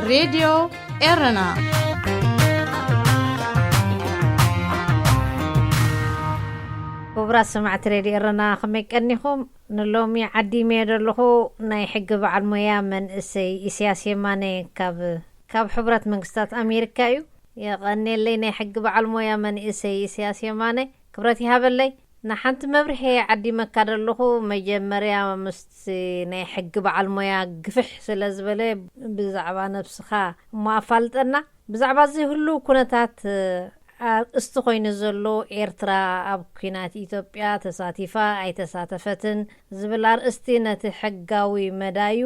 ሬድዮ ኤረና። ክቡራት ሰማዕቲ ሬድዮ ኤረና፣ ከመይ ቀኒኹም? ንሎሚ ዓዲመዮ ዘለኹ ናይ ሕጊ በዓል ሞያ መንእሰይ ኢሳያስ የማነ ካብ፣ ካብ ሕቡራት መንግስታት ኣሜሪካ እዩ። የቐንየለይ ናይ ሕጊ በዓል ሞያ መንእሰይ ኢሳያስ የማነ። ክብረት ይሃበለይ። ንሓንቲ መብርሒ ዓዲመካ ዘለኹ፣ መጀመርያ ምስቲ ናይ ሕጊ በዓል ሞያ ግፍሕ ስለ ዝበለ ብዛዕባ ነብስኻ እሞ ኣፋልጠና። ብዛዕባ እዚ ህሉው ኩነታት ኣርእስቲ ኮይኑ ዘሎ፣ ኤርትራ ኣብ ኲናት ኢትዮጵያ ተሳቲፋ ኣይተሳተፈትን ዝብል ኣርእስቲ ነቲ ሕጋዊ መዳዩ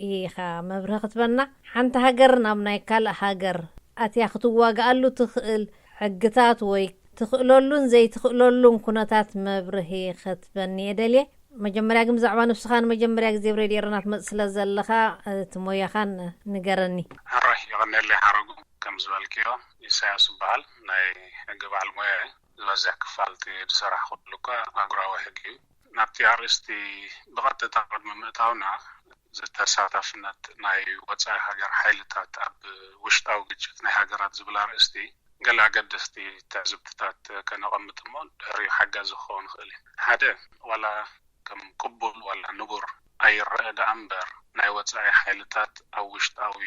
ኢኻ መብርሂ ክትበና። ሓንቲ ሃገር ናብ ናይ ካልእ ሃገር ኣትያ ክትዋግኣሉ ትኽእል ሕግታት ወይ ትኽእለሉን ዘይትኽእለሉን ኩነታት መብርሂ ክትበኒ እየ ደልየ። መጀመርያ ግን ብዛዕባ ነብስኻ ንመጀመርያ ግዜ ኣብ ሬድዮ ኤረና ትመጽእ ስለ ዘለኻ፣ እቲ ሞያኻን ንገረኒ። ሕራይ፣ የቐንየለይ ሓረጉ። ከም ዝበልክዮ፣ ኢሳያስ ይበሃል። ናይ ሕጊ በዓል ሞያ እየ። ዝበዝሕ ክፋል እቲ ዝሰራሕኩሉ እኳ ኣህጉራዊ ሕጊ እዩ። ናብቲ ኣርእስቲ ብቐጥታ ቅድሚ ምእታውና፣ ዝተሳታፍነት ናይ ወጻኢ ሃገር ሓይልታት ኣብ ውሽጣዊ ግጭት ናይ ሃገራት ዝብል ኣርእስቲ፣ ገለ ኣገደስቲ ትዕዝብትታት ከነቐምጥ እሞ፣ ድሕሪኡ ሓጋዚ ክኸውን ይኽእል እዩ። ሓደ፣ ዋላ ከም ቅቡል ዋላ ንቡር ኣይረአ ደኣ እምበር፣ ናይ ወጻኢ ሓይልታት ኣብ ውሽጣዊ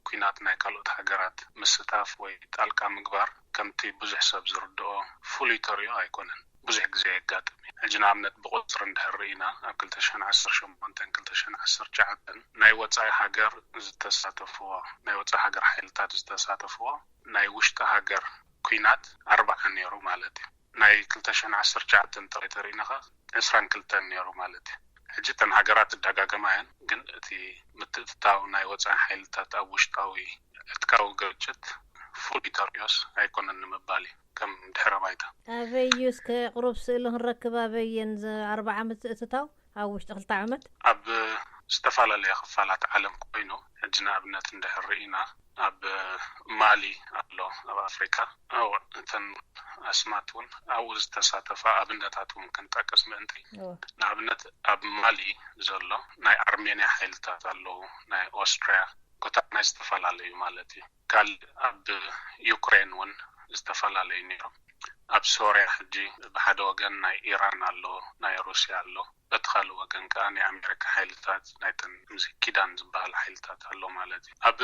ኲናት ናይ ካልኦት ሃገራት ምስታፍ ወይ ጣልቃ ምግባር፣ ከምቲ ብዙሕ ሰብ ዝርድኦ፣ ፍሉይ ተርእዮ ኣይኮነን። ብዙሕ ግዜ የጋጥም እዩ። ሕጂ ንኣብነት ብቑጽሪ እንድሕር ርኢና፣ ኣብ ክልተ ሽሕን ዓሰርተ ሸሞንተን ክልተ ሽሕን ዓሰርተ ትሽዓተን ናይ ወጻኢ ሃገር ዝተሳተፍዎ፣ ናይ ወጻኢ ሃገር ሓይልታት ዝተሳተፍዎ ናይ ውሽጢ ሃገር ኲናት ኣርብዓ ነይሩ ማለት እዩ። ናይ ክልተ ሽሕን ዓሰርተ ትሽዓተን ጥራይ ተሪእና ኸኣ ዕስራን ክልተን ነይሩ ማለት እዩ። ሕጂ እተን ሃገራት ይደጋገማ እየን፣ ግን እቲ ምትእትታው ናይ ወጻኢ ሓይልታት ኣብ ውሽጣዊ ዕጥቃዊ ግጭት ፍሉይ ተርእዮስ ኣይኮነን ንምባል እዩ፣ ከም ድሕረ ባይታ። ኣበይ እዩ እስከ ቁሩብ ስእሊ ክንረክብ፣ ኣበይ እየን ዘ-፣ ኣርብዓ ምትእትታው ኣብ ውሽጢ ክልተ ዓመት? ኣብ ዝተፈላለያ ክፋላት ዓለም ኮይኑ፣ ሕጂ ንኣብነት እንድሕር ርኢና፣ ኣብ ማሊ ኣሎ፣ ኣብ ኣፍሪካ። እወ፣ እተን ኣስማት እውን ኣብኡ ዝተሳተፋ ኣብነታት እውን ክንጠቅስ ምእንቲ። እወ። ንኣብነት ኣብ ማሊ ዘሎ ናይ ኣርሜንያ ሓይልታት ኣለዉ፣ ናይ ኦስትርያ፣ ኮታ ናይ ዝተፈላለዩ ማለት እዩ። ካልእ ኣብ ዩክሬን እውን ዝተፈላለዩ ነይሮም። ኣብ ሶርያ ሕጂ ብሓደ ወገን ናይ ኢራን ኣሎ፣ ናይ ሩስያ ኣሎ፣ በቲ ካልእ ወገን ከኣ ናይ ኣሜሪካ ሓይልታት፣ ናይተን ከምዚ ኪዳን ዝበሃል ሓይልታት ኣሎ ማለት እዩ። ኣብ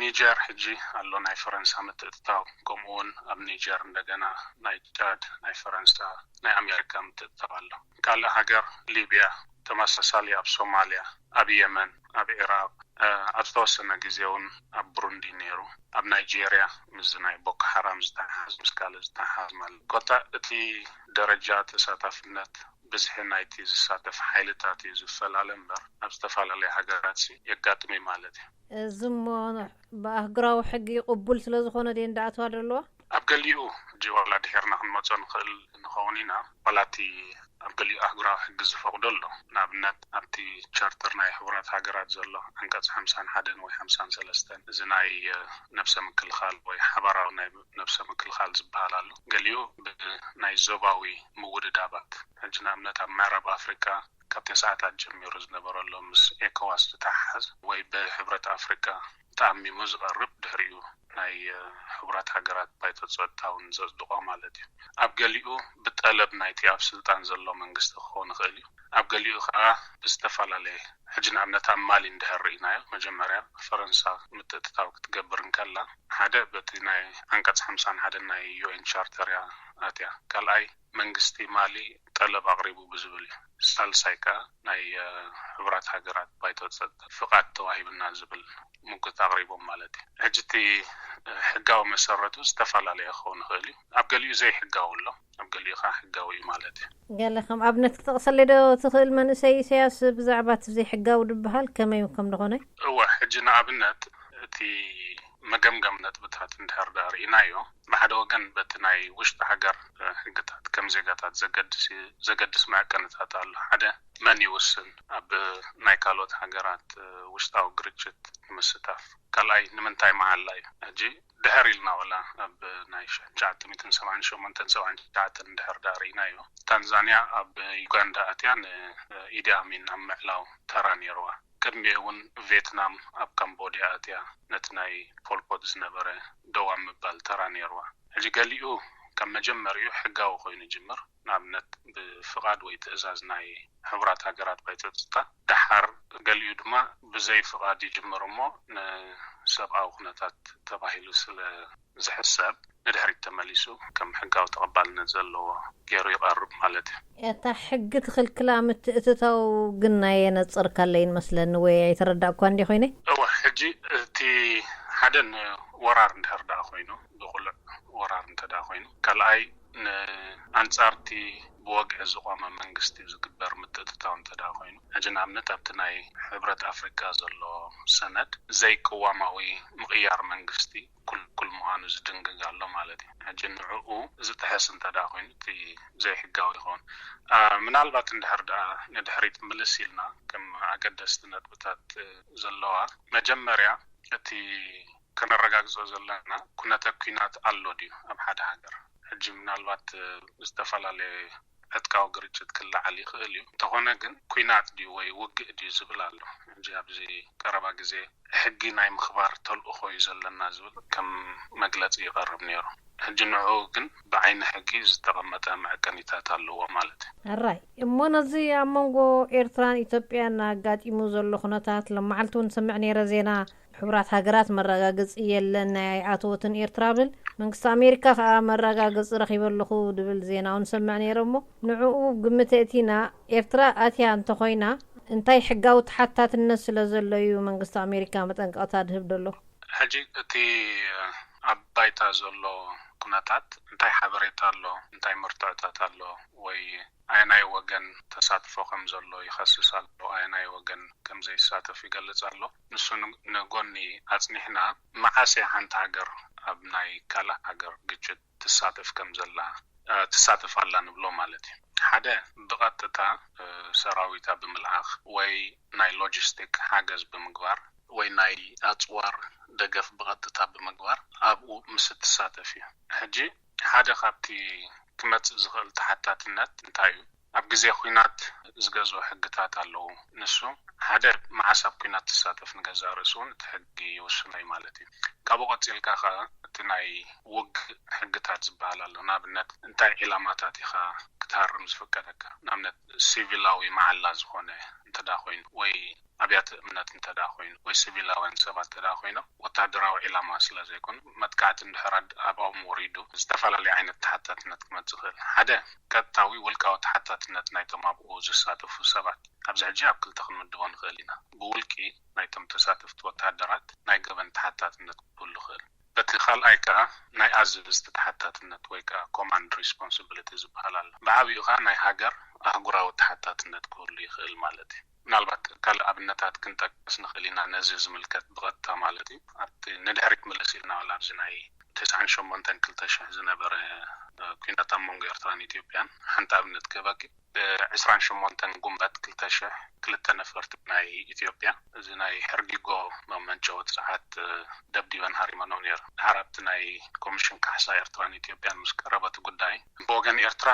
ኒጀር ሕጂ ኣሎ ናይ ፈረንሳ ምትእትታው፣ ከምኡ እውን ኣብ ኒጀር እንደገና ናይ ቻድ፣ ናይ ፈረንሳ፣ ናይ ኣሜሪካ ምትእትታው ኣሎ። ካልእ ሃገር ሊብያ፣ ተመሳሳሊ ኣብ ሶማልያ፣ ኣብ የመን፣ ኣብ ዒራቕ፣ እ፣ ኣብ ዝተወሰነ ግዜ እውን ኣብ ብሩንዲ ነይሩ። ኣብ ናይጄርያ ምስዚ ናይ ቦኮ ሓራም ዝተሓዝ፣ ምስ ካልእ ዝተሓዝ ማለት። ኮታ እቲ ደረጃ ተሳታፍነት ብዝሒ ናይቲ ዝሳተፍ ሓይልታት እዩ ዝፈላለ እምበር፣ ኣብ ዝተፈላለያ ሃገራት ሲ የጋጥም እዩ ማለት እዩ። እዚ እሞ ብኣህጉራዊ ሕጊ ቅቡል ስለ ዝኾነ ድየን ደኣተዋ ዘለዋ? ኣብ ገሊኡ፣ ሕጂ ዋላ ድሒርና ክንመጾ ንኽእል ንኸውን ኢና፣ ዋላ እቲ ኣብ ገሊኡ ኣህጉራዊ ሕጊ ዝፈቕዶ ኣሎ። ንኣብነት፣ ኣብቲ ቻርተር ናይ ሕቡራት ሃገራት ዘሎ ዓንቀጽ ሓምሳን ሓደን ወይ ሓምሳን ሰለስተን፣ እዚ ናይ፣ እ፣ ነብሰ ምክልኻል ወይ ሓባራዊ ናይ ነብሰ ምክልኻል ዝበሃል ኣሎ። ገሊኡ ብናይ ዞባዊ ምውድዳባት፣ ሕጂ ንኣብነት፣ ኣብ ምዕራብ ኣፍሪቃ ካብ ተስዓታት ጀሚሩ ዝነበረ ኣሎ፣ ምስ ኤኮዋስ ዝተሓሓዝ ወይ ብሕብረት ኣፍሪቃ ተኣሚሙ ዝቐርብ፣ ድሕሪኡ ናይ፣ እ፣ ሕቡራት ሃገራት ባይቶ ጸጥታ እውን ዘጽድቖ ማለት እዩ። ኣብ ገሊኡ ብጠለብ ናይቲ ኣብ ስልጣን ዘሎ መንግስቲ ክኸውን ይኽእል እዩ። ኣብ ገሊኡ ከኣ ብዝተፈላለየ፣ ሕጂ ንኣብነት ኣብ ማሊ እንድሕር ርኢናዮ፣ መጀመርያ ፈረንሳ ምትእትታው ክትገብር እንከላ፣ ሓደ በቲ ናይ ዓንቀጽ ሓምሳን ሓደን ናይ ዩ ኤን ቻርተር እያ ኣትያ። ካልኣይ መንግስቲ ማሊ ጠለብ ኣቕሪቡ ብዝብል እዩ። ሳልሳይ ከኣ ናይ፣ እ፣ ሕቡራት ሃገራት ባይቶ ጸጥታ ፍቓድ ተዋሂብና ዝብል ምጉት ኣቕሪቦም ማለት እዩ። ሕጂ እቲ፣ እ፣ ሕጋዊ መሰረቱ ዝተፈላለየ ክኸውን ይኽእል እዩ። ኣብ ገሊኡ ዘይሕጋዊ ኣሎ፣ ኣብ ገሊኡ ከኣ ሕጋዊ እዩ ማለት እዩ። ገለ ከም ኣብነት ክጠቕሰለይ ዶ ትኽእል መንእሰይ ኢሳያስ ብዛዕባ እቲ ዘይሕጋዊ ዝበሃል ከመይ ከም ዝኾነ? እወ፣ ሕጂ ንኣብነት እቲ መገምገም ነጥብታት እንድሕር ደኣ ርኢናዮ፣ ብሓደ ወገን በቲ ናይ ውሽጢ ሃገር፣ እ፣ ሕግታት ከም ዜጋታት ዘገድስ፣ ዘገድስ መዐቀንታት ኣሎ። ሓደ፣ መን ይውስን ኣብ ናይ ካልኦት ሃገራት፣ እ፣ ውሽጣዊ ግርጭት ንምስታፍ? ካልኣይ፣ ንምንታይ መዓላ እዩ? ሕጂ ድሕር ኢልና ዋላ ኣብ ናይ ሽሕን ትሽዓተ ሚእትን ሰብዓን ሸሞንተን ሰብዓን ትሽዓተን እንድሕር ደኣ ርኢናዮ፣ ታንዛንያ ኣብ ዩጋንዳ ኣትያ ንኢዲ ኣሚን ኣብ ምዕላው ተራ ነይርዋ። ቅድሚኡ እውን ቬትናም ኣብ ካምቦድያ ኣትያ ነቲ ናይ ፖልፖት ዝነበረ ደው ኣብ ምባል ተራ ነይርዋ። ሕጂ ገሊኡ ካብ መጀመሪኡ ሕጋዊ ኮይኑ ይጅምር። ንኣብነት ብፍቓድ ወይ ትእዛዝ ናይ ሕቡራት ሃገራት ባይቶ ጸጥታ፣ ደሓር ገሊኡ ድማ ብዘይ ፍቓድ ይጅምር እሞ ንሰብኣዊ ኩነታት ተባሂሉ ስለ ዝሕሰብ ንድሕሪት ተመሊሱ ከም ሕጋዊ ተቐባልነት ዘለዎ ገይሩ ይቐርብ ማለት እዩ። እታ ሕጊ ትኽልክላ ምትእትታው ግን ናይ የነጽር ካለይን መስለኒ ወይ ኣይተረዳእኳ እንዲ ኮይነ። እወ፣ ሕጂ እቲ ሓደ ንወራር እንድሕር ደኣ ኮይኑ፣ ብቑልዕ ወራር እንተ ደኣ ኮይኑ፣ ካልኣይ ንኣንጻርቲ ብወግዒ ዝቆመ መንግስቲ ዝግበር ምትእትታው እንተ ደኣ ኮይኑ፣ ሕጂ ንኣብነት ኣብቲ ናይ ሕብረት ኣፍሪካ ዘሎ ሰነድ ዘይቅዋማዊ ምቕያር መንግስቲ ክልኩል ምዃኑ ዝድንግግ ኣሎ ማለት እዩ። ሕጂ ንዕኡ ዝጥሕስ እንተ ደኣ ኮይኑ እቲ ዘይሕጋዊ ይኸውን። አ፣ ምናልባት እንድሕር ደኣ ንድሕሪት ምልስ ኢልና ከም ኣገደስቲ ነጥብታት ዘለዋ መጀመርያ እቲ ከነረጋግጾ ዘለና ኩነተ ኲናት ኣሎ ድዩ ኣብ ሓደ ሃገር? ሕጂ ምናልባት ዝተፈላለየ ዕጥቃዊ ግርጭት ክለዓል ይኽእል እዩ። እንተኾነ ግን ኲናት ድዩ ወይ ውግእ ድዩ ዝብል ኣሎ። ሕጂ ኣብዚ ቀረባ ግዜ ሕጊ ናይ ምኽባር ተልእኾ እዩ ዘለና ዝብል ከም መግለጺ ይቐርብ ነይሩ። ሕጂ ንዕኡ ግን ብዓይኒ ሕጊ ዝተቐመጠ መዐቀኒታት ኣለዎ ማለት እዩ። ሕራይ እሞ ነዚ ኣብ መንጎ ኤርትራን ኢትዮጵያን ኣጋጢሙ ዘሎ ኩነታት ሎመዓልቲ እውን ሰምዕ ነይረ ዜና። ሕቡራት ሃገራት መረጋገፂ የለን ናይ ኣይኣተወትን ኤርትራ ብል፣ መንግስቲ ኣሜሪካ ከዓ መረጋገፂ ረኺበ ኣለኹ ድብል ዜና እውን ሰምዕ ነይረ። እሞ ንዕኡ ግምት እቲና ኤርትራ ኣትያ እንተኾይና እንታይ ሕጋዊ ተሓታትነት ስለ ዘሎ እዩ መንግስቲ ኣሜሪካ መጠንቀቕታ ድህብ ደሎ? ሕጂ እቲ ኣብ ባይታ ዘሎ ኩነታት እንታይ ሓበሬታ ኣሎ፣ እንታይ መርትዖታት ኣሎ፣ ወይ ኣየናይ ወገን ተሳትፎ ከም ዘሎ ይኸስስ ኣሎ፣ ኣየናይ ወገን ከም ዘይሳተፍ ይገልጽ ኣሎ። ንሱ ንጎኒ ኣጽኒሕና፣ መዓስ እያ ሓንቲ ሃገር ኣብ ናይ ካልእ ሃገር ግጭት ትሳተፍ ከም ዘላ ትሳተፍ ኣላ ንብሎ ማለት እዩ። ሓደ ብቐጥታ ሰራዊታ ብምልኣኽ ወይ ናይ ሎጂስቲክ ሓገዝ ብምግባር ወይ ናይ ኣፅዋር ደገፍ ብቐጥታ ብምግባር ኣብኡ ምስ እትሳተፍ እዩ። ሕጂ ሓደ ካብቲ ክመፅእ ዝኽእል ተሓታትነት እንታይ እዩ? ኣብ ግዜ ኲናት ዝገዝኡ ሕግታት ኣለዉ። ንሱ ሓደ መዓስ ኣብ ኲናት ትሳተፍ ንገዛእ ርእሱ እውን እቲ ሕጊ ይውስኖ እዩ ማለት እዩ። ካብኡ ቀፂልካ ኸዓ እቲ ናይ ውግእ ሕግታት ዝበሃል ኣሎ። ንኣብነት እንታይ ዒላማታት ኢኻ ክትሃርም ዝፍቀደካ? ንኣብነት ሲቪላዊ መዓላ ዝኾነ እንተ ኮይኑ ወይ ኣብያተ እምነት እንተ ኮይኑ ወይ ሲቪላውያን ሰባት እንተ ኮይኖም ወታደራዊ ዒላማ ስለ ዘይኮኑ መጥቃዕቲ እንድሕር ኣብኦም ወሪዱ ዝተፈላለዩ ዓይነት ተሓታትነት ክመፅእ ይኽእል። ሓደ ቀጥታዊ ውልቃዊ ተሓታትነት ናይቶም ኣብኡ ዝሳተፉ ሰባት ኣብዚ ሕጂ ኣብ ክልተ ክንምድቦ ንኽእል ኢና። ብውልቂ ናይቶም ተሳተፍቲ ወታደራት ናይ ገበን ተሓታትነት ክህሉ ይኽእል። በቲ ካልኣይ ከዓ ናይ ኣዘዝቲ ተሓታትነት ወይ ከዓ ኮማንድ ሪስፖንሲቢሊቲ ዝበሃል ኣሎ። ብዓብኡ ከዓ ናይ ሃገር ኣህጉራዊ ተሓታትነት ክህሉ ይኽእል ማለት እዩ። ምናልባት ካልእ ኣብነታት ክንጠቅስ ንኽእል ኢና ነዚ ዝምልከት ብቐጥታ ማለት እዩ። ኣብቲ ንድሕሪት ምልስ ኢልና ዋላ ኣብዚ ናይ ተስዓን ሸሞንተን ክልተ ሽሕ ዝነበረ ኩናት ኣብ መንጎ ኤርትራን ኢትዮጵያን ሓንቲ ኣብነት ክህበኪ። ብ ዕስራን ሸሞንተን ጉንበት ክልተ ሽሕ ክልተ ነፈርቲ ናይ ኢትዮጵያ እዚ ናይ ሕርጊጎ መመንጨዊ ጸዓት ደብዲበን ሃሪመኖ ነይረን። ድሓር ኣብቲ ናይ ኮሚሽን ካሕሳ ኤርትራን ኢትዮጵያን ምስ ቀረበ እቲ ጉዳይ ብወገን ኤርትራ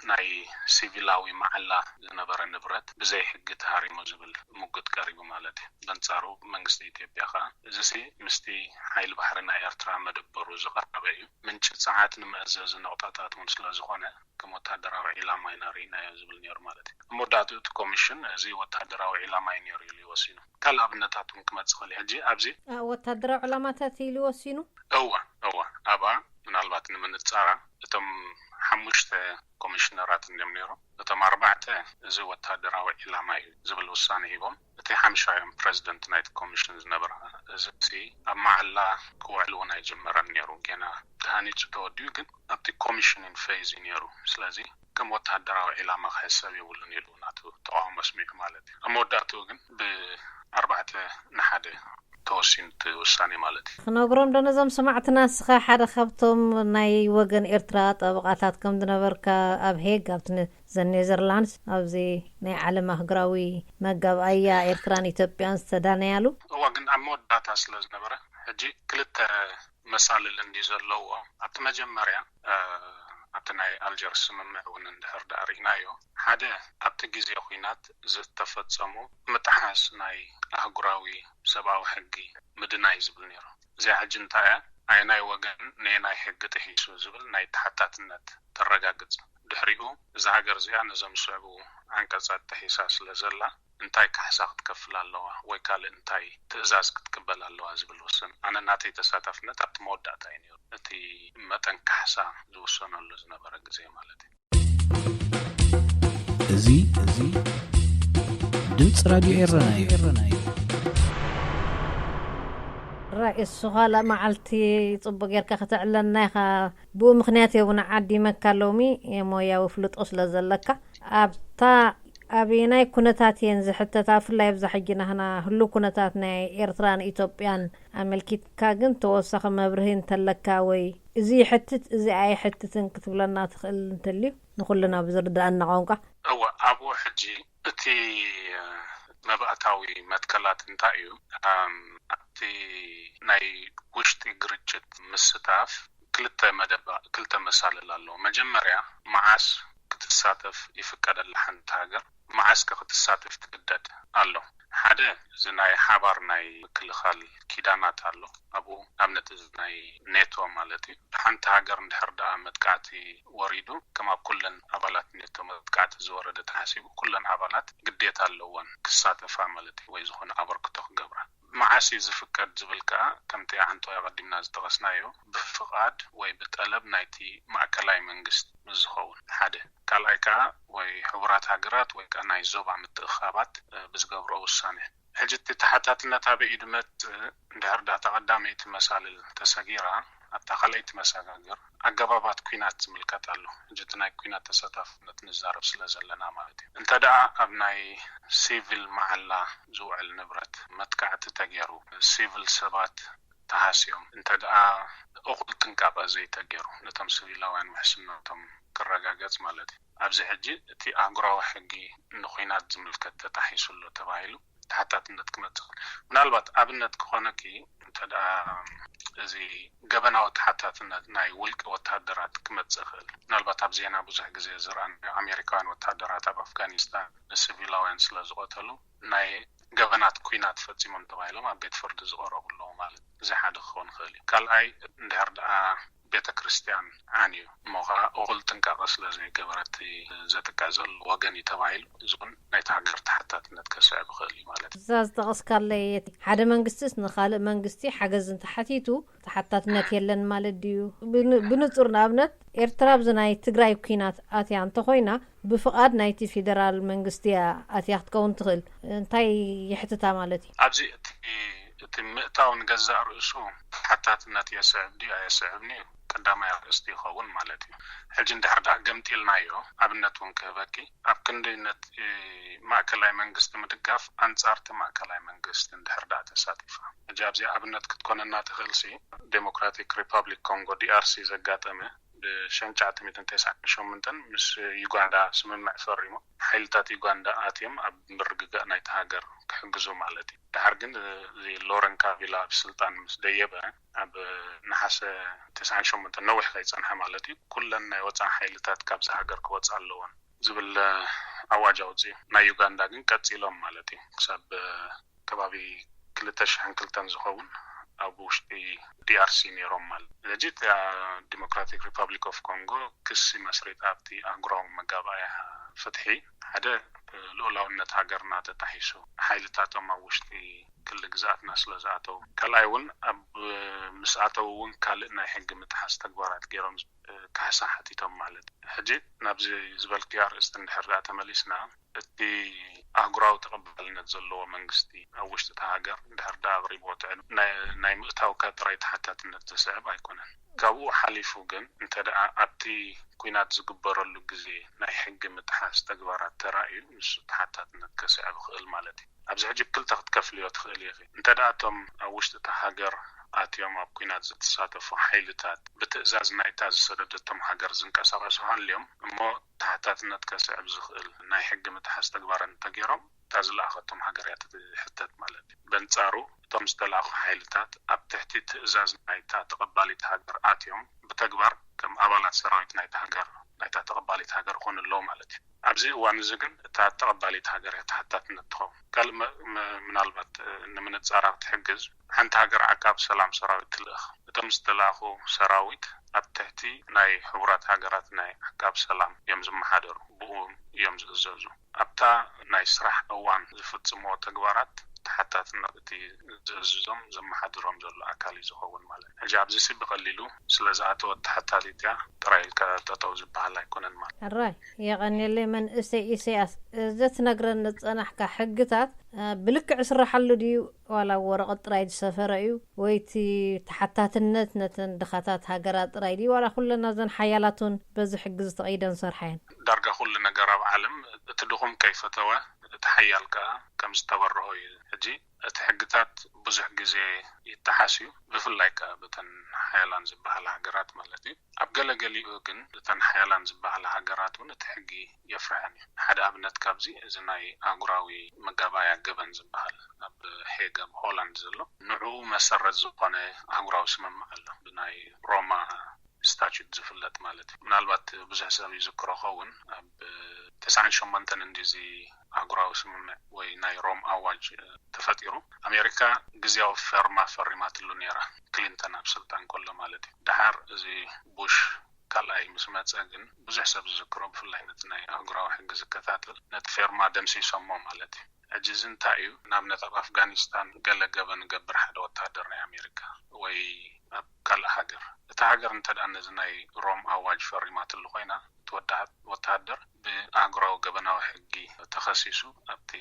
ናይ ሲቪላዊ መዓላ ዝነበረ ንብረት ብዘይ ሕጊ ተሃሪሙ ዝብል ሙግት ቀሪቡ ማለት እዩ። በንጻሩ መንግስቲ ኢትዮጵያ ከኣ እዚሲ ምስቲ ሓይሊ ባሕሪ ናይ ኤርትራ መደበሩ ዝቐረበ እዩ። ምንጪ ጸዓት ንመእዘዚ ነቑጣታት እውን ስለ ዝኾነ ከም ወታደራዊ ዒላማ ኢና ርኢናዮ ዝብል ነይሩ ማለት እዩ። ኣብ መወዳእትኡ እቲ ኮሚሽን እዚ ወታደራዊ ዒላማ እዩ ነይሩ ኢሉ እዩ ወሲኑ። ካልእ ኣብነታት እውን ክመጽእ ይኽእል እዩ። ሕጂ ኣብዚ ወታደራዊ ዕላማታት ኢሉ ወሲኑ። እዋ እዋ ኣብኣ ምናልባት ንምንጻራ እቶም ሓሙሽተ ኮሚሽነራት እንድዮም ነይሮም። እቶም ኣርባዕተ እዚ ወታደራዊ ዒላማ እዩ ዝብል ውሳነ ሂቦም። እቲ ሓምሻዮም ፕረዚደንት ናይቲ ኮሚሽን ዝነበራ እዚ ኣብ መዓላ ክውዕል እውን ኣይጀመረን ነይሩ። ጌና ተሃኒፁ ተወዲኡ ግን ኣብቲ ኮሚሽኒን ፌዝ እዩ ነይሩ። ስለዚ ከም ወታደራዊ ዒላማ ክሕሰብ የብሉን ኢሉ ናቱ ተቃውሞ ኣስሚዑ ማለት እዩ። ኣብ መወዳእትኡ ግን ብኣርባዕተ ንሓደ ተወሲኑ እቲ ውሳኔ ማለት እዩ። ክነግሮም ዶ ነዞም ሰማዕትና ንስኻ ሓደ ካብቶም ናይ ወገን ኤርትራ ጠበቓታት ከም ዝነበርካ ኣብ ሄግ ኣብቲ ዘን ኔዘርላንድስ ኣብዚ ናይ ዓለም ኣህጉራዊ መጋብኣያ ኤርትራን ኢትዮጵያን ዝተዳነያሉ? እዋ ግን ኣብ መወዳእታ ስለ ዝነበረ ሕጂ ክልተ መሳልል እንዲ ዘለዎ ኣብቲ መጀመርያ ኣብቲ ናይ ኣልጀርስ ስምምዕ እውን እንድሕር ደኣ ርኢናዮ፣ ሓደ ኣብቲ ግዜ ኲናት ዝተፈጸሙ ምጥሓስ ናይ ኣህጉራዊ ሰብኣዊ ሕጊ ምድናይ ዝብል ነይሩ። እዚኣ ሕጂ እንታይ እያ? ኣየናይ ወገን ነየናይ ሕጊ ጥሒሱ ዝብል ናይ ተሓታትነት ተረጋግጽ። ድሕሪኡ እዛ ሃገር እዚኣ ነዞም ዝስዕቡ ዓንቀጻት ጥሒሳ ስለ ዘላ እንታይ ካሕሳ ክትከፍል ኣለዋ ወይ ካልእ እንታይ ትእዛዝ ክትቅበል ኣለዋ ዝብል ውስን። ኣነ ናተይ ተሳታፍነት ኣብቲ መወዳእታ እዩ ነይሩ። እቲ መጠን ካሕሳ ዝውሰነሉ ዝነበረ ግዜ ማለት እዩ። እዚ እዚ ድምፂ ራድዮ ኤረና እዩ። ራእሱ ካልእ መዓልቲ ጽቡቅ ጌርካ ከተዕለና ኢኻ። ብኡ ምክንያት የቡና ዓዲመካ ሎሚ የሞያዊ ፍልጦ ስለ ዘለካ ኣብታ ኣበየናይ ኩነታት እየን ዝሕተታ? ብፍላይ ኣብዛ ሕጂ ናህና ህሉ ኩነታት ናይ ኤርትራን ኢትዮጵያን ኣመልኪትካ ግን ተወሳኺ መብርሂ እንተለካ ወይ እዚ ይሕትት እዚ ኣይሕትትን ክትብለና ትኽእል እንተልዩ ንኹልና ብዝርድኣና ቋንቋ። እወ ኣብኡ ሕጂ እቲ መባእታዊ መትከላት እንታይ እዩ? ኣብቲ ናይ ውሽጢ ግርጭት ምስታፍ ክልተ መደባ ክልተ መሳልል ኣለዎ። መጀመርያ መዓስ ክትሳተፍ ይፍቀደላ ሓንቲ ሃገር፣ መዓስ ከ ክትሳተፍ ትግደድ ኣሎ። ሓደ እዚ ናይ ሓባር ናይ ምክልኻል ኪዳናት ኣሎ። ኣብኡ ኣብነት እዚ ናይ ኔቶ ማለት እዩ። ሓንቲ ሃገር እንድሕር ደኣ መጥቃዕቲ ወሪዱ ከም ኣብ ኩለን ኣባላት ኔቶ መጥቃዕቲ ዝወረደ ተሓሲቡ ኩለን ኣባላት ግዴታ ኣለወን ክሳተፋ ማለት እዩ ወይ ዝኾነ ኣበርክቶ ክገብራ። መዓስ እዩ ዝፍቀድ ዝብል ከኣ ከምቲ ዓንቶ ኣቐዲምና ዝጠቐስናዮ ብፍቓድ ወይ ብጠለብ ናይቲ ማእከላይ መንግስት ምስ ዝኸውን ሓደ። ካልኣይ ከኣ ወይ ሕቡራት ሃገራት ወይ ከኣ ናይ ዞባ ምትእኻባት ብዝገብሮ ውሳነ። ሕጂ እቲ ተሓታትነት ኣበይ እዩ ድመጽእ? እንድሕር ዳታ ቀዳመይቲ መሳልል ተሰጊራ ኣብታ ካልኣይቲ መሰጋገር ኣገባባት ኲናት ዝምልከት ኣሎ። ሕጂ እቲ ናይ ኲናት ተሳታፍነት ንዛረብ ስለ ዘለና ማለት እዩ። እንተ ደኣ ኣብ ናይ ሲቪል መዓላ ዝውዕል ንብረት መጥቃዕቲ ተገይሩ፣ ሲቪል ሰባት ተሃስዮም፣ እንተ ደኣ እኹል ጥንቃቐ ዘይተገይሩ ነቶም ሲቪላውያን ውሕስነቶም ክረጋገጽ ማለት እዩ። ኣብዚ ሕጂ እቲ ኣህጉራዊ ሕጊ ንኲናት ዝምልከት ተጣሒሱ ኣሎ ተባሂሉ ተሓታትነት ክመጽእ ይኽእል። ምናልባት ኣብነት ክኾነኪ እንተ ደኣ እዚ ገበናዊ ተሓታትነት ናይ ውልቂ ወተሃደራት ክመጽእ ይኽእል። ምናልባት ኣብ ዜና ብዙሕ ግዜ ዝረኣናዮ ኣሜሪካውያን ወተሃደራት ኣብ ኣፍጋኒስታን ንሲቪላውያን ስለ ዝቐተሉ ናይ ገበናት ኲናት ፈጺሞም ተባሂሎም ኣብ ቤት ፍርዲ ዝቐረቡ ኣለዉ ማለት እዩ። እዚ ሓደ ክኸውን ይኽእል እዩ። ካልኣይ እንድሕር ደኣ ቤተ ክርስትያን ዓንዩ እሞ ኸዓ እኹል ጥንቃቐ ስለ ዘይገበረ እቲ ዘጥቅዕ ዘሎ ወገን እዩ ተባሂሉ እዚ እውን ናይቲ ሃገር ተሓታትነት ከስዕብ ይኽእል እዩ ማለት እዩ። እዛ ዝጠቐስካለይ ሓደ መንግስቲስ ንኻልእ መንግስቲ ሓገዝ እንተሓቲቱ ተሓታትነት የለን ማለት ድዩ? ብንጹር ንኣብነት ኤርትራ ኣብዚ ናይ ትግራይ ኲናት ኣትያ እንተኾይና ብፍቓድ ናይቲ ፌደራል መንግስቲ እያ ኣትያ ክትከውን ትኽእል። እንታይ ይሕትታ ማለት እዩ? ኣብዚ እቲ እቲ ምእታው ንገዛእ ርእሱ ተሓታትነት የስዕብ ድዩ ኣየስዕብን እዩ ቀዳማይ ኣርእስቲ ይኸውን ማለት እዩ። ሕጂ እንድሕር ደኣ ገምጢልናዮ ኣብነት እውን ክህበኪ ኣብ ክንዲ ነቲ ማእከላይ መንግስቲ ምድጋፍ ኣንጻር እቲ ማእከላይ መንግስቲ እንድሕር ደኣ ተሳቲፋ። ሕጂ ኣብዚኣ ኣብነት ክትኮነና ትኽእልሲ ዴሞክራቲክ ሪፓብሊክ ኮንጎ ዲኣርሲ ዘጋጠመ ብሸንጫዕ ሚእትን ተስዓን ሸሞንተን ምስ ዩጋንዳ ስምምዕ ፈሪሞም ሓይልታት ዩጋንዳ ኣትዮም ኣብ ምርግጋእ ናይቲ ሃገር ክሕግዙ ማለት እዩ። ድሓር ግን እዚ ሎረን ካቢላ ኣብ ስልጣን ምስ ደየበ ኣብ ነሓሰ ተስዓን ሸሞንተን ነዊሕ ከይጸንሐ ማለት እዩ ኩለን ናይ ወጻኢ ሓይልታት ካብዚ ሃገር ክወጻ ኣለወን ዝብል ኣዋጅ ኣውጺኡ። ናይ ዩጋንዳ ግን ቀጺሎም ማለት እዩ ክሳብ ከባቢ ክልተ ሽሕን ክልተን ዝኸውን ኣብ ውሽጢ ዲኣርሲ ነይሮም ማለት። ስለዚ እታ ዲሞክራቲክ ሪፓብሊክ ኦፍ ኮንጎ ክሲ መስሪት ኣብቲ ኣህጉራዊ መጋባእያ ፍትሒ ሓደ ልኡላውነት ሃገርና ተጣሒሱ ሓይልታቶም ኣብ ውሽጢ ክሊ ግዝኣትና ስለ ዝኣተው፣ ካልኣይ እውን ኣብ ምስ ኣተው እውን ካልእ ናይ ሕጊ ምጥሓስ ተግባራት ገይሮም ካሕሳ ሓቲቶም ማለት። ሕጂ ናብዚ ዝበልክዮ ኣርእስቲ እንድሕር ደኣ ተመሊስና እቲ ኣህጉራዊ ተቐባልነት ዘለዎ መንግስቲ ኣብ ውሽጢ እታ ሃገር እንድሕር ደኣ ኣቕሪብዎ ትዕድ ናይ ምእታውካ ጥራይ ተሓታትነት ዘስዕብ ኣይኮነን። ካብኡ ሓሊፉ ግን እንተ ደኣ ኣብቲ ኲናት ዝግበረሉ ግዜ ናይ ሕጊ ምጥሓስ ተግባራት ተራእዩ ንሱ ተሓታትነት ከስዕብ ይኽእል ማለት እዩ። ኣብዚ ሕጂ ብክልተ ክትከፍልዮ ትኽእሊ ኢኺ። እንተ ደኣ እቶም ኣብ ውሽጢ እታ ሃገር ኣትዮም ኣብ ኲናት ዝተሳተፉ ሓይልታት ብትእዛዝ ናይታ ዝሰደደቶም ሃገር ዝንቀሳቐሱ ሃልዮም እሞ ተሓታትነት ከስዕብ ዝኽእል ናይ ሕጊ ምጥሓስ ተግባራት እንተገይሮም እታ ዝለኣኸቶም ሃገር እያ ትሕተት ማለት እዩ። በንጻሩ እቶም ዝተላእኹ ሓይልታት ኣብ ትሕቲ ትእዛዝ ናይታ ተቐባሊት ሃገር ኣትዮም ብተግባር እቶም ኣባላት ሰራዊት ናይታ ሃገር፣ ናይታ ተቐባሊት ሃገር ይኾኑ ኣለዉ ማለት እዩ። ኣብዚ እዋን እዚ ግን እታ ተቐባሊት ሃገር እያ ተሓታትነት ትኸውን። ካልእ መ-፣ መ-፣ ምናልባት፣ እ፣ ንምንጻራ ክትሕግዝ፣ ሓንቲ ሃገር ዓቃብ ሰላም ሰራዊት ትልእኽ። እቶም ዝተላእኹ ሰራዊት ኣብ ትሕቲ ናይ ሕቡራት ሃገራት ናይ ዓቃብ ሰላም እዮም ዝመሓደሩ፣ ብኡ እዮም ዝእዘዙ። ኣብታ ናይ ስራሕ እዋን ዝፍጽምዎ ተግባራት ተሓታትነት እቲ ዝእዝዞም ዘመሓድሮም ዘሎ ኣካል እዩ ዝኸውን ማለት እዩ። ሕጂ ኣብዚ ሲ ብቐሊሉ ስለ ዝኣተወት ተሓታቲት እያ ጥራይ ኢልካ ጠጠው ዝበሃል ኣይኮነን ማለት እዩ። ሕራይ፣ የቐንየለይ መንእሰይ ኢሰያስ። እዚ ትነግረኒ ዝጸናሕካ ሕግታት፣ እ፣ ብልክዕ ይስረሓሉ ድዩ ዋላ ኣብ ወረቐት ጥራይ ዝሰፈረ እዩ? ወይ እቲ ተሓታትነት ነተን ድኻታት ሃገራት ጥራይ ድዩ ዋላ ኩለና እዘን ሓያላት እውን በዚ ሕጊ ዝተቐይደን ዝሰርሓ እየን? ዳርጋ ኩሉ ነገር ኣብ ዓለም እቲ ድኹም ከይፈተወ እቲ ሓያል ከኣ ከም ዝተበርሆ እዩ። ሕጂ እቲ ሕግታት ብዙሕ ግዜ ይጠሓስ እዩ፣ ብፍላይ ከኣ በተን ሓያላን ዝበሃላ ሃገራት ማለት እዩ። ኣብ ገለገሊኡ ግን እተን ሓያላን ዝበሃላ ሃገራት እውን እቲ ሕጊ የፍርሐን እዩ። ሓደ ኣብነት ካብዚ እዚ ናይ ኣህጉራዊ መጋባእያ ገበን ዝበሃል ኣብ ሄግ ኣብ ሆላንድ ዘሎ ንዕኡ መሰረት ዝኾነ ኣህጉራዊ ስምምዕ ኣሎ፣ ብናይ ሮማ ስታቹት ዝፍለጥ ማለት እዩ። ምናልባት ብዙሕ ሰብ ይዝክሮ ኸውን ኣብ ተስዓን ሸሞንተን እንዲ እዚ ኣህጉራዊ ስምምዕ ወይ ናይ ሮም ኣዋጅ ተፈጢሩ ኣሜሪካ ግዜያዊ ፌርማ ፈሪማትሉ ነይራ፣ ክሊንተን ኣብ ስልጣን ከሎ ማለት እዩ። ደሓር እዚ ቡሽ ካልኣይ ምስ መጸ ግን ብዙሕ ሰብ ዝዝክሮ ብፍላይ ነቲ ናይ ኣህጉራዊ ሕጊ ዝከታተል ነቲ ፌርማ ደምሲሶሞ ማለት እዩ። ሕጂ እዚ እንታይ እዩ? ንኣብነት ኣብ ኣፍጋኒስታን ገለ ገበን ገብር ሓደ ወተሃደር ናይ ኣሜሪካ ወይ ኣብ ካልእ ሃገር፣ እታ ሃገር እንተ ደኣ ነዚ ናይ ሮም ኣዋጅ ፈሪማትሉ ኮይና እቲ ወዳ-፣ ወተሃደር ብኣህጉራዊ ገበናዊ ሕጊ ተኸሲሱ ኣብቲ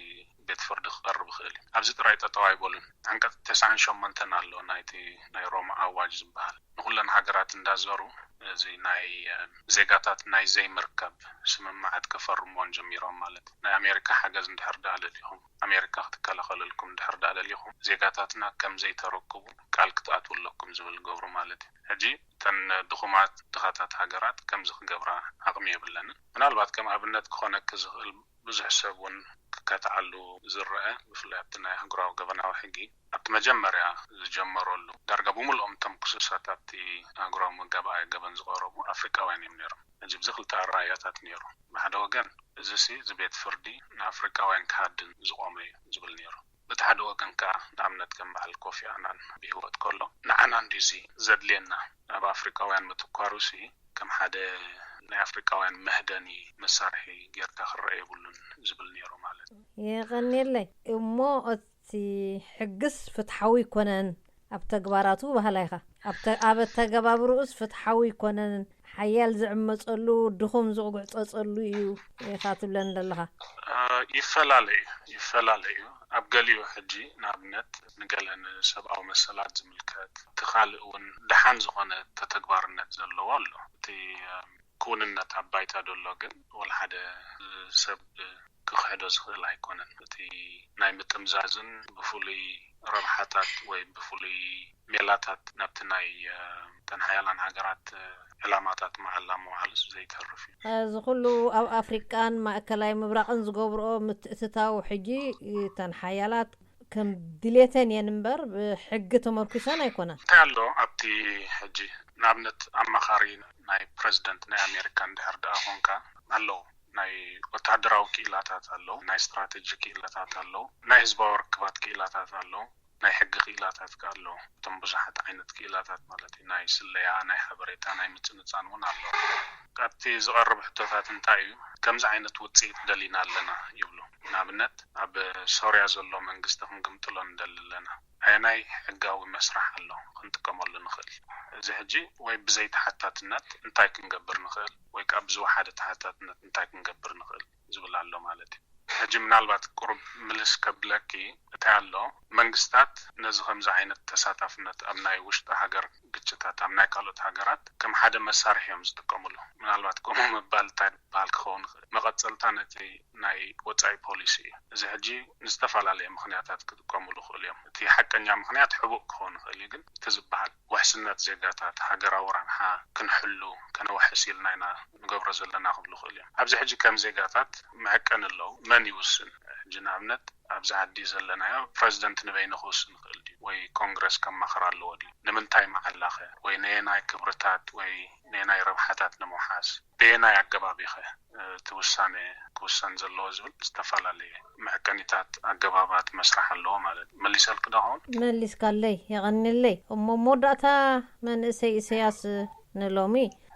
ቤት ፍርዲ ክቐርብ ይኽእል እዩ። ኣብዚ ጥራይ ጠጠው ኣይበሉን። ዓንቀጽ ተስዓን ሸሞንተን ኣሎ ናይቲ ናይ ሮማ ኣዋጅ ዝበሃል ንኩለን ሃገራት እንዳዘሩ እዚ ናይ ዜጋታት ናይ ዘይምርካብ ስምምዓት ከፈርምዎን ጀሚሮም ማለት እዩ። ናይ ኣሜሪካ ሓገዝ እንድሕር ደኣ ደሊኹም፣ ኣሜሪካ ክትከላኸለልኩም እንድሕር ደኣ ደሊኹም ዜጋታትና ከም ዘይተረክቡ ቃል ክትኣትዉ ኣለኩም ዝብል ገብሩ ማለት እዩ። ሕጂ እተን ድኹማት ድኻታት ሃገራት ከምዚ ክገብራ ዓቕሚ የብለንን። ምናልባት ከም ኣብነት ክኾነኪ ዝኽእል ብዙሕ ሰብ እውን ክከትዓሉ ዝረአ ብፍላይ ኣብቲ ናይ ኣህጉራዊ ገበናዊ ሕጊ ኣብቲ መጀመርያ ዝጀመረሉ ዳርጋ ብምልኦም እቶም ክሱሳት ኣብቲ ኣህጉራዊ መጋባእያ ገበን ዝቐረቡ ኣፍሪቃውያን እዮም ነይሮም። ሕጂ ብዚ ክልተ ኣረኣእያታት ነይሩ። ብሓደ ወገን እዚ ሲ እዚ ቤት ፍርዲ ንኣፍሪቃውያን ክሃድን ዝቆመ እዩ ዝብል ነይሩ። በቲ ሓደ ወገን ከኣ ንኣብነት ከም በዓል ኮፊ ኣናን ብህይወት ከሎ ንዓና እንዲዚ ዘድልየና ኣብ ኣፍሪቃውያን ምትኳሩ ሲ ከም ሓደ ናይ ኣፍሪቃውያን መህደኒ መሳርሒ ጌርካ ክረአ የብሉን ዝብል ነይሩ ማለት እዩ። የቐንየለይ እሞ እቲ ሕግስ ፍትሓዊ ኣይኮነን ኣብ ተግባራቱ በሃላይ ኢኻ። ኣብ ተ-፣ ኣብ ኣተገባብርኡስ ፍትሓዊ ኣይኮነን፣ ሓያል ዝዕመጸሉ ድኹም ዝጉዕጸጸሉ እዩ ኢኻ ትብለኒ ዘለኻ። ይፈላለ እዩ፣ ይፈላለ እዩ። ኣብ ገሊኡ ሕጂ ንኣብነት ንገለ ንሰብኣዊ መሰላት ዝምልከት እቲ ካልእ እውን ደሓን ዝኾነ ተተግባርነት ዘለዎ ኣሎ። እቲ ክውንነት ኣብ ባይታ ደሎ ግን ወላ ሓደ ሰብ ክኽሕዶ ዝኽእል ኣይኮነን። እቲ ናይ ምጥምዛዝን ብፍሉይ ረብሓታት ወይ ብፍሉይ ሜላታት ናብቲ ናይ ተን ሓያላን ሃገራት ዕላማታት መዓላ ምውዓሉስ ዘይተርፍ እዩ። እዚ ኩሉ ኣብ ኣፍሪቃን ማእከላይ ምብራቕን ዝገብርኦ ምትእትታው ሕጂ ተን ሓያላት ከም ድሌተን እየን እምበር ብሕጊ ተመርኩሰን ኣይኮናን። እንታይ ኣሎ ኣብቲ ሕጂ ንኣብነት ኣማኻሪ ናይ ፕረዚደንት ናይ ኣሜሪካ እንድሕር ደኣ ኮንካ ኣለዉ ናይ ወተሃደራዊ ክኢላታት ኣለዉ፣ ናይ ስትራቴጂ ክኢላታት ኣለዉ፣ ናይ ህዝባዊ ርክባት ክኢላታት ኣለዉ፣ ናይ ሕጊ ክኢላታት ከ ኣለዉ። እቶም ብዙሓት ዓይነት ክኢላታት ማለት እዩ፣ ናይ ስለያ፣ ናይ ሓበሬታ፣ ናይ ምጽንጻን እውን ኣለዉ። ካብቲ ዝቐርብ ሕቶታት እንታይ እዩ? ከምዚ ዓይነት ውጽኢት ደሊና ኣለና ይብሉ። ንኣብነት ኣብ ሶርያ ዘሎ መንግስቲ ክንግምጥሎ ንደሊ ኣለና። ኣየናይ ሕጋዊ መስርሕ ኣሎ ክንጥቀመሉ ንኽእል? እዚ ሕጂ ወይ ብዘይ ተሓታትነት እንታይ ክንገብር ንኽእል ወይ ከዓ ብዝወሓደ ተሓታትነት እንታይ ክንገብር ንኽእል ዝብል ኣሎ ማለት እዩ። ሕጂ ምናልባት ቁሩብ ምልስ ከብለኪ እንታይ ኣሎ መንግስታት ነዚ ከምዚ ዓይነት ተሳታፍነት ኣብ ናይ ውሽጢ ሃገር ግጭታት ኣብ ናይ ካልኦት ሃገራት ከም ሓደ መሳርሒ እዮም ዝጥቀምሉ። ምናልባት ከምኡ ምባል እንታይ ዝበሃል ክኸውን ይኽእል? መቐጸልታ ነቲ ናይ ወጻኢ ፖሊሲ እዩ። እዚ ሕጂ ንዝተፈላለየ ምኽንያታት ክጥቀምሉ ይኽእሉ እዮም። እቲ ሓቀኛ ምኽንያት ሕቡእ ክኸውን ይኽእል እዩ፣ ግን እቲ ዝበሃል ውሕስነት ዜጋታት፣ ሃገራዊ ረብሓ ክንሕሉ ከነውሕስ ኢልና ኢና ንገብሮ ዘለና ክብሉ ይኽእሉ እዮም። ኣብዚ ሕጂ ከም ዜጋታት መዐቀኒ ኣለዉ። ይውስን። ሕጂ ንኣብነት ኣብዚ ዓዲ ዘለናዮ ፕረዚደንት ንበይኑ ክውስን ይኽእል ድዩ? ወይ ኮንግረስ ከማኽር ኣለዎ ድዩ? ንምንታይ መዓላኸ? ወይ ነየናይ ክብርታት ወይ ነየናይ ረብሓታት ንምውሓስ ብየናይ ኣገባብ ኢኸ እቲ ውሳነ ክውሰን ዘለዎ ዝብል ዝተፈላለየ መዐቀኒታት፣ ኣገባባት መስራሕ ኣለዎ ማለት እዩ። መሊሰልክ ዶ ኸውን? መሊስካለይ፣ የቐንየለይ። እሞ መወዳእታ መንእሰይ ኢሰያስ ንሎሚ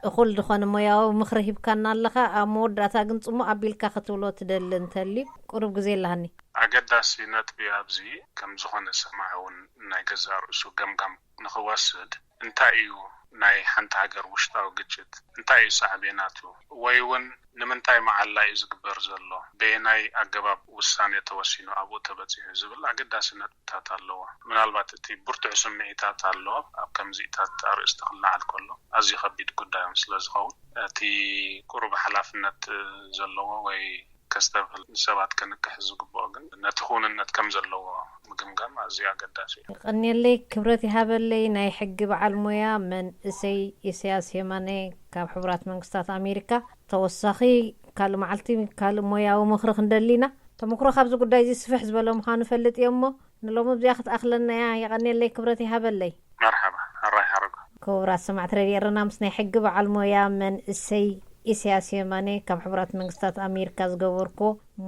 እኹል ዝኾነ ሞያዊ ምኽሪ ሂብካና ኣለኻ። ኣብ መወዳእታ ግን ጽሙእ ኣቢልካ ክትብሎ ትደሊ እንተልዩ ቁሩብ ግዜ ኣለሃኒ። ኣገዳሲ ነጥቢ ኣብዚ ከም ዝኾነ ሰማዒ እውን ናይ ገዛእ ርእሱ ገምጋም ንኽወስድ እንታይ እዩ ናይ ሓንቲ ሃገር ውሽጣዊ ግጭት፣ እንታይ እዩ ሳዕቤናቱ፣ ወይ እውን ንምንታይ መዓላ እዩ ዝግበር ዘሎ፣ በየናይ ኣገባብ ውሳኔ ተወሲኑ ኣብኡ ተበጺሑ ዝብል ኣገዳሲ ነጥብታት ኣለዎ። ምናልባት እቲ ብርቱዕ ስምዒታት ኣሎ ኣብ ከምዚታት ኣርእስቲ ክለዓል ከሎ ኣዝዩ ከቢድ ጉዳዮም ስለ ዝኸውን እቲ ቁሩብ ሓላፍነት ዘለዎ ወይ ከስተብህል ንሰባት ከንቅሕ ዝግብኦ ግን ነቲ ክውንነት ከም ዘለዎ ምግምጋም ኣዝዩ ኣገዳሲ እዩ። ቀንየለይ ክብረት ይሃበለይ ናይ ሕጊ በዓል ሞያ መንእሰይ ኢሳያስ የማነ ካብ ሕቡራት መንግስታት ኣሜሪካ። ተወሳኺ ካልእ መዓልቲ ካልእ ሞያዊ ምኽሪ ክንደሊና ተመክሮ ካብዚ ጉዳይ እዚ ስፍሕ ዝበለ ምዃኑ ፈልጥ እየ እሞ ንሎሚ እዚኣ ክትኣኽለና እያ። የቐንየለይ ክብረት ይሃበለይ። መርሓባ ኣራይ ሓረጎ። ክቡራት ሰማዕቲ ሬድዮ ኤረና ምስ ናይ ሕጊ በዓል ሞያ መንእሰይ ኢሳያስ የማነ ካብ ሕቡራት መንግስታት ኣሜሪካ ዝገበርኩ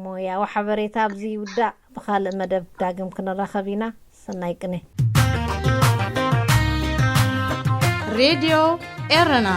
ሞያዊ ሓበሬታ ኣብዚ ይውዳእ። ብኻልእ መደብ ዳግም ክንራኸብ ኢና። ሰናይ ቅነ። ሬድዮ ኤረና።